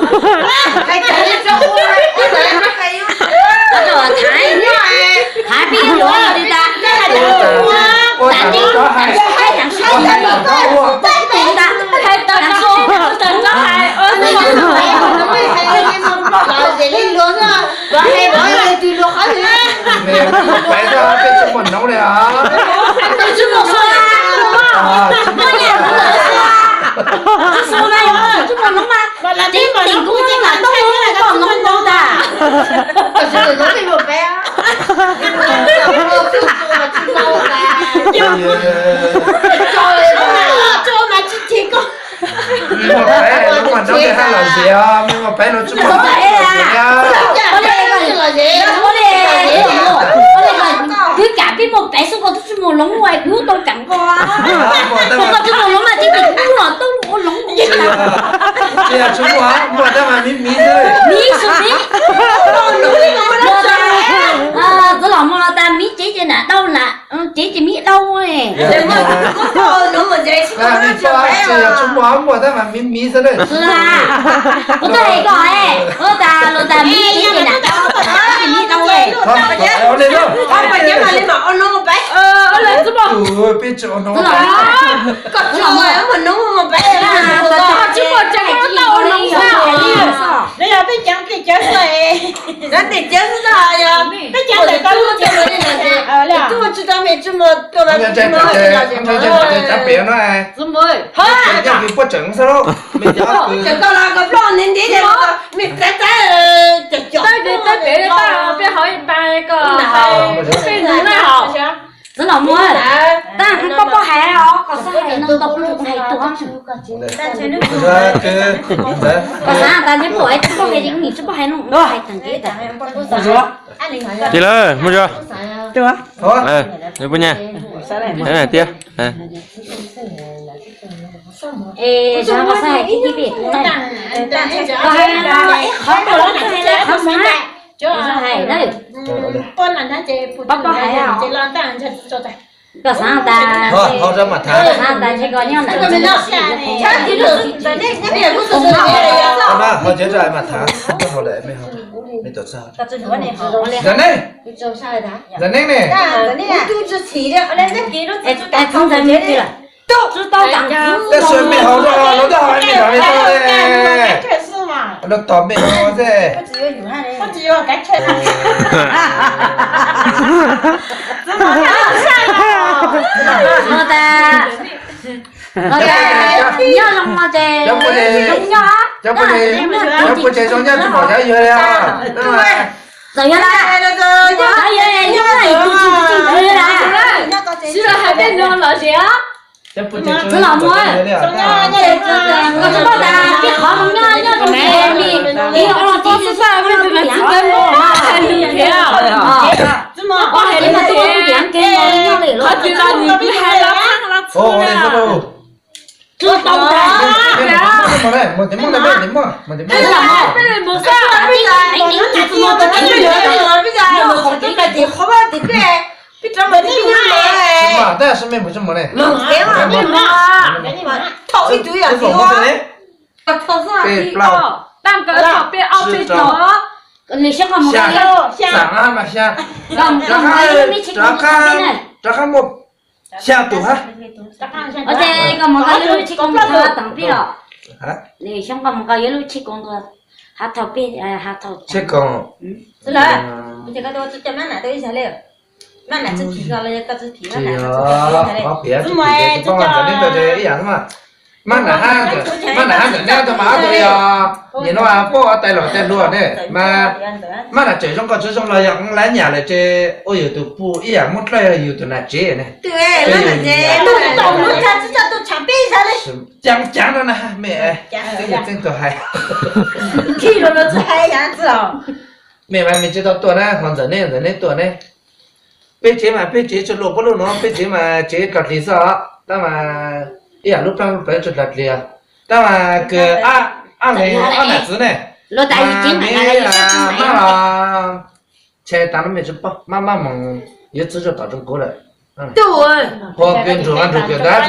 Hais txog li tso ua, ua txog li tso hais, hais peb yuav luag li tas. Ua tas tso hais, ua tas tso ua. Hais tas tso ua, tas tso hais. Los ze li luag xwb, los hais los twg luag qhov twg. Peb tsis muaj noog li os. Tsis muaj noog mas, tib teem kuv tsis mam tau noog ntau tas. Muaj peb los mas nrog tej hab los zem, muaj peb los tsis muaj los zem. Kuv kam peb muaj peb xwb koj twb tsis muaj loov ua kuv tau kam koj. Koj tsis muaj loov mas tib teem kuv los tau ua loov. Tsis yog tsis muaj, muaj tab mas miv miv xwb. Miv xwb miv. Txwv los muaj los tas miv cev ces nam dau nam, cev ces miv dau. Tsis yog tsis muaj, muaj tab mas miv miv xwb. Kuv tau hais koj, ua tas los tas miv cev ces nam dau, miv dau. Peb tsis ua noog. Peb tseem xwb lauj. Txwv los muaj, tab koj poj hais os, koj xav hais no tau kuv hais tuag. Koj xav tas ntshe poj hais, poj hais li nim tsis poj hais no, hais tag kev tas. Cia lawm, muaj zog. Poj niam, tiag. Es koj xav hais tib tib pem kuv na, koj hais qhov muag, qhov muag na, koj hais na. Poj poj hais os. Koj xav tas, koj xav tas ntshe koj nyob ntawm Ntawm neeb, ntawm neeb ne. Es txwv ntxawm me ntsis lawm. Tab sis mej haus zog los twb haus mej haus li tau li. Los tom mej haus xwb. Nyob zoo no ces, cov phooj ywg, cov phooj ywg zoo nyob tsis pom cov yawg li os. Txawm yog lawm, cov yawg nyob ib tug tsis txawj li lawm. Sib lawv hais tej no lom zem os. Txwv los muaj, koj tsis paub tas tib qhov zoo nyob nyob zoo ces me, ib ob los tib xwb xwb, me ntxwg ntxawg hais lus thiab. Koj hais li mas twb ua kuv tiav nkeeg los nyob li lawm. Qhov twg los nws twb hais los txhab los txhua li. Tsis tau tas. Tab sis mej mus tsis mus ne. Thaum ib tug yam tsis ua. Peb plaub, tsib, xya, xya mas xya. Rov qab, rov qab muaj xya tus hab. Ces koj mus koj yuav lub tsheb koom tua tag pib los. Xyoo koj mus koj yuav lub tsheb koom tua, hav thaum peb, hav thaum tsheb koom. Tsis yog, qhov piav tsis tau ntawm neb tau ces ib yam xwb mas. Mab nam hab ntxawm neb tau mas ob tug yog nim no puab ua tais los tais hluas ne mas, mab nam tseem zoo koj tsis zoo los yog lawv nyam lawm ces ua yus tus puj ib yam muab dlawb yog yus tus nam tsev ne. Caav caav no na mej, txeeb tug hais. Mej mas mej tsis tau tuaj na, ho ntxawm neb ntxawm neb tuaj ne. Peb tsev mas peb tsev tsis luaj puab lub no, peb tsev mas tsev dlog dlig xwb os, tab mas ib yam lub plaub lub plawv tsis dlog dlig, tab mas kws ab leeg ob nam txwv ne, mab los Tshe tas lub me tsis pom, maj maj moog yuav txiv rua tom zoo kuv lawm. Ua kws nrug nrug kws ntawd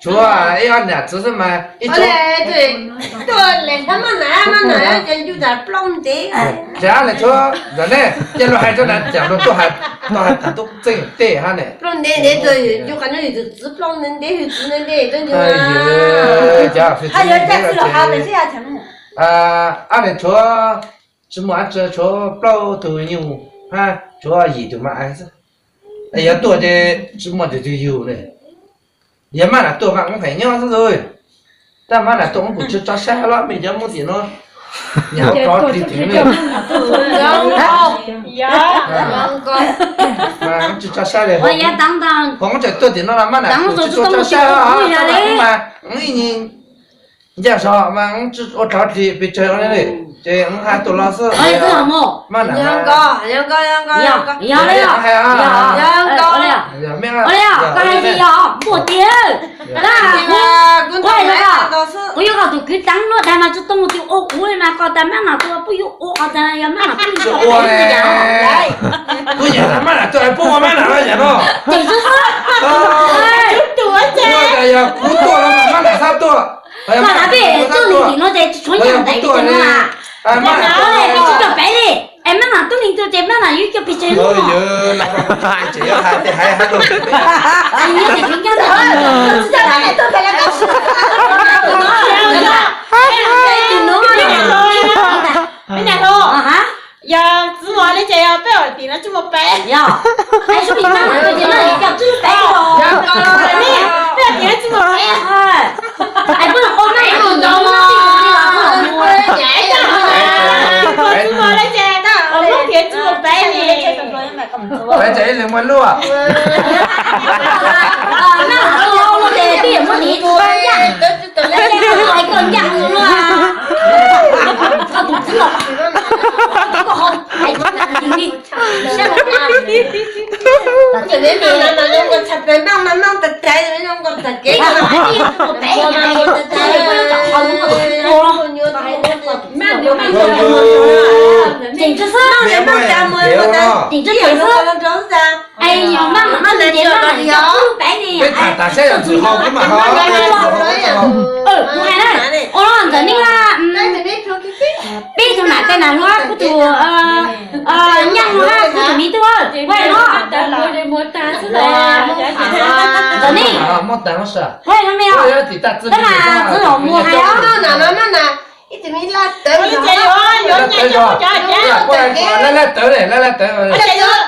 tshuav ib ob niam txiv xwb mas ib tsoom Tsis ab le tshuav ntawm nej cia luag hais rua na, cas luag tuaj hais tau tub txeej tej hab ne. Ab le tshuav tsis muaj ab tsi, tshuav plaub tug nyuj hab tshuav yim tug ma xwb. Yog tuaj ces tsis muaj tug twg yug le. Yog maj nam tuaj mas wb pheej nyob xwb. Tab maj nam tuaj wb kuj tsis tso saib hab los mej cov Hmoob tim no. Nyam rov ris tim ne. Wb tsis tso saib le. Ho wb tseem tuaj tim no los maj nam kuj tsis tshua tso saib hab, mas wb ib nyuag ncaaj zog mas wb tsis ua rov ris pes tsawg le. Ces wb hab tuaj los xwb. Maj nam, yog le, yog, yog, koj hais tias yog npuaj tiag. Kuv yog koj tus kwv Teev Luaj Dais mas tsis tau mus ua kuv mas koj tas maj nam tuaj puab yuav ua qhov tas yog maj nam tuaj ua. Kuv yog tas maj nam tuaj puab ua maj nam los yog no. Ces xwb xwb. Yog kuv tuaj los maj nam xab tuaj. Koj hab peb tuaj li tim no ces tshuav nyaj ntawm tim no. Maj nam tuaj tsis coj pem li. Es maj nam tuaj li ntawd ces maj nam yuav coj pes tsawg lub. Yog txiv muam li ces yog peb tim no tsis muaj pem. Yog, peb tim no tsis muaj pem. Txiv muam li ces Hmoob thiaj tsis muaj pem li. Peb ces ib leeg muaj luaj. Peb tham tas saib yog txwm hau kuv mam hau. Kuv hais na, ua ntawm nej, peb tug nam tais nam hluas, kuv tus nyaj hluas, kuv tus miv tub, ua no. Ntawm nej, ua no me, tab mas txiv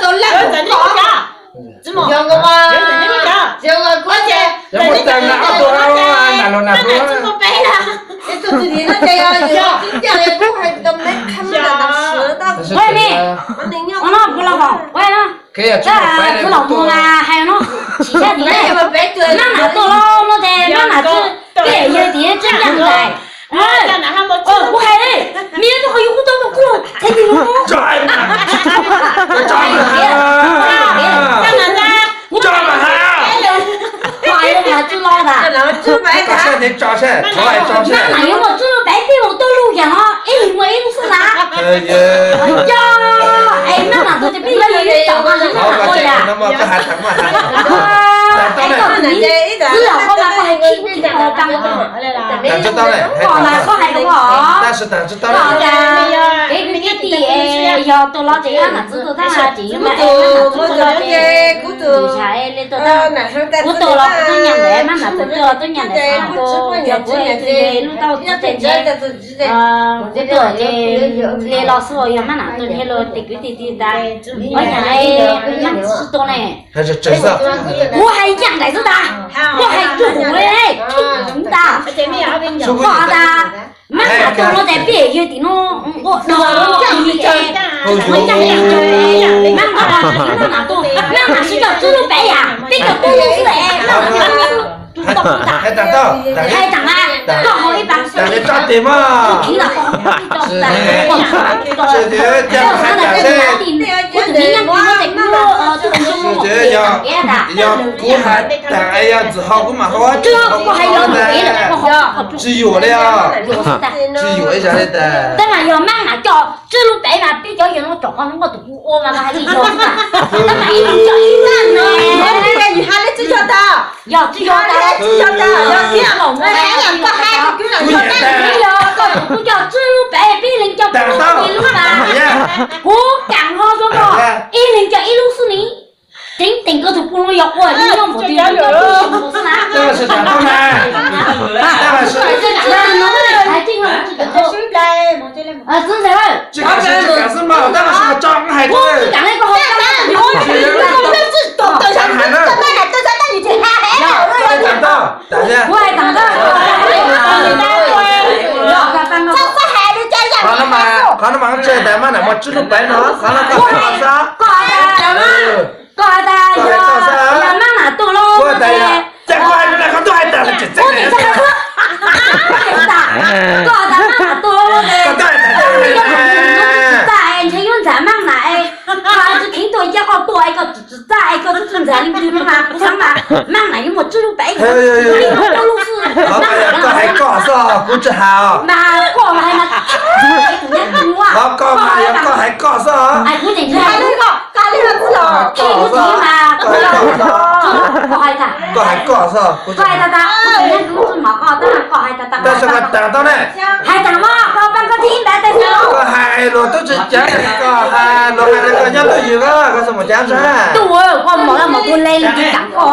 Laus Muas hais os. Ua me, ua no puas los hom, ua no. Txiv Laus Muas mas hais no, tsis hais tias maj nam tuaj los no ces maj nam tsi, peb yog tias tsi ncaaj ntawm. Kuv hais li, me tub qhov yus kuj tau kuj txhais tis lus no. Kuv hais li mas tsi los ntag. Maj nam yuav muaj tsi lug pem tej lus tuaj lug yam no ib leeg muaj ib lub xwb na. Yog, es maj nam tuaj ces peb yog ib tog mas li no yam. Txiv Laus Muas mas koj hais khib kuv tsis tau tag. Koj mas koj hais rau os. Kev kwv kev tij yog tuaj los ces maj nam txiv tuaj tab sis kuv tuaj los kuv tub nyaj ntawd, maj nam txiv tuaj tub nyaj ntawd, yog kuv lub taub tub teg ntshe kuv tuaj ces le los xwb, yog maj nam tuaj ntshe los tej kwv tij tij tas, ua cas maj nam txiv tuaj ne. Kuv hais yam ntawd xwb tas, kuv hais tsuj hum le, kuv tas, koj tas, maj nam tuaj no ces peb yog tim no ua dog ua dig, maj nam tuaj, maj nam sib coj txwb lub pem yam, peb coj tub lub xwb es maj nam txiv tuaj. Hais tag na, koj haus ib pas. Kuv tus me nyab kuv no ces kuv tus zoo zoo. Yog kuv hais tas yog ntxim hau kuv mam hau, tsis hau kuv hais yog ntxim hau. Tsis yuam li os. Tsis yuam ib zaug li tas. Tab mas yog maj mam coj tswb lub pev mas peb cov yawg no tsom qhov no nkauj tus kuv ua mas hais li yog. Tab mas ib leeg coj ib lub no. Yog tsis yog tas, yog tsis yog tas, yog kiag los mus hais yam koj hais tus kuv los tsis yog tas. Yog koj tus kuv coj tswb lub pev peb leeg coj tswb lub mas kuv kam ho rau koj ib leeg coj ib lub xwb ni. Ceev teem koj tus kuv no yog ua li nyob mus twg coj tswb xwb na. Tsis kam tau na. Tsis kam tau. Tsis kam xwb mas tab mas tso hais kuv tsis kam li koj hais. Kuv hais tas ntawd. Qhov no mas, qhov no mas tsis tas maj mam muab tswb lub pev no, qhov no koj hais xwb. Koj hais tas yog maj mam tuaj los, cas koj hais no qhov twg hais tas tsis txeeb. Koj hais tas maj mam tuaj los, tsis txaj es ntshe yuav ntxhab maj mam es, koj tsis kheev tuaj cia koj tuaj es koj tsis txaj es koj tsis ntxhab leej twg no mas kuv xav mas maj mam yuav muaj tswb lub pev, koj lub xwb. Koj hais koj xwb, kuv tsis hais. Mas koj mas hais mas, qhov koj mas yog koj hais koj xwb. Kuv tseem hais li koj, koj li no xwb los. Kuv tseem mas, koj hais koj xwb, kuv tsis hais tas tas, kuv tseem hais kuv tsis mov koj tab mas koj hais tas tas. Tab sis koj tas tau ne. Hais tas mas koj pab koj tij ib npav tas xwb. Koj hais luag tub tsis ceev, koj hais luag hais tias koj nyob twj ywm, koj txhob mus ceev ntshe. Tuaj, koj mov los mov kuv le li tsis kam koj.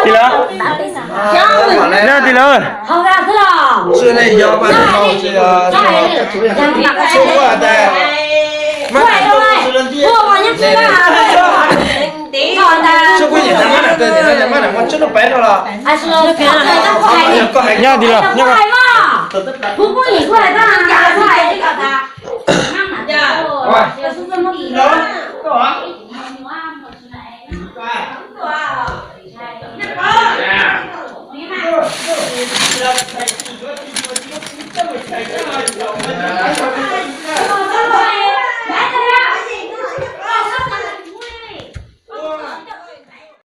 Yog tiag lawm. Tsis ne yog mas tsis yog. Tsis ua tas. Ua mas nyob tsis tas. Tsis kuj yim tas maj mam tas, maj mam muab tswb lub pev rau los. Nyob tiag los. Kuv kuj yim kuj hais tas, kuv hais tas.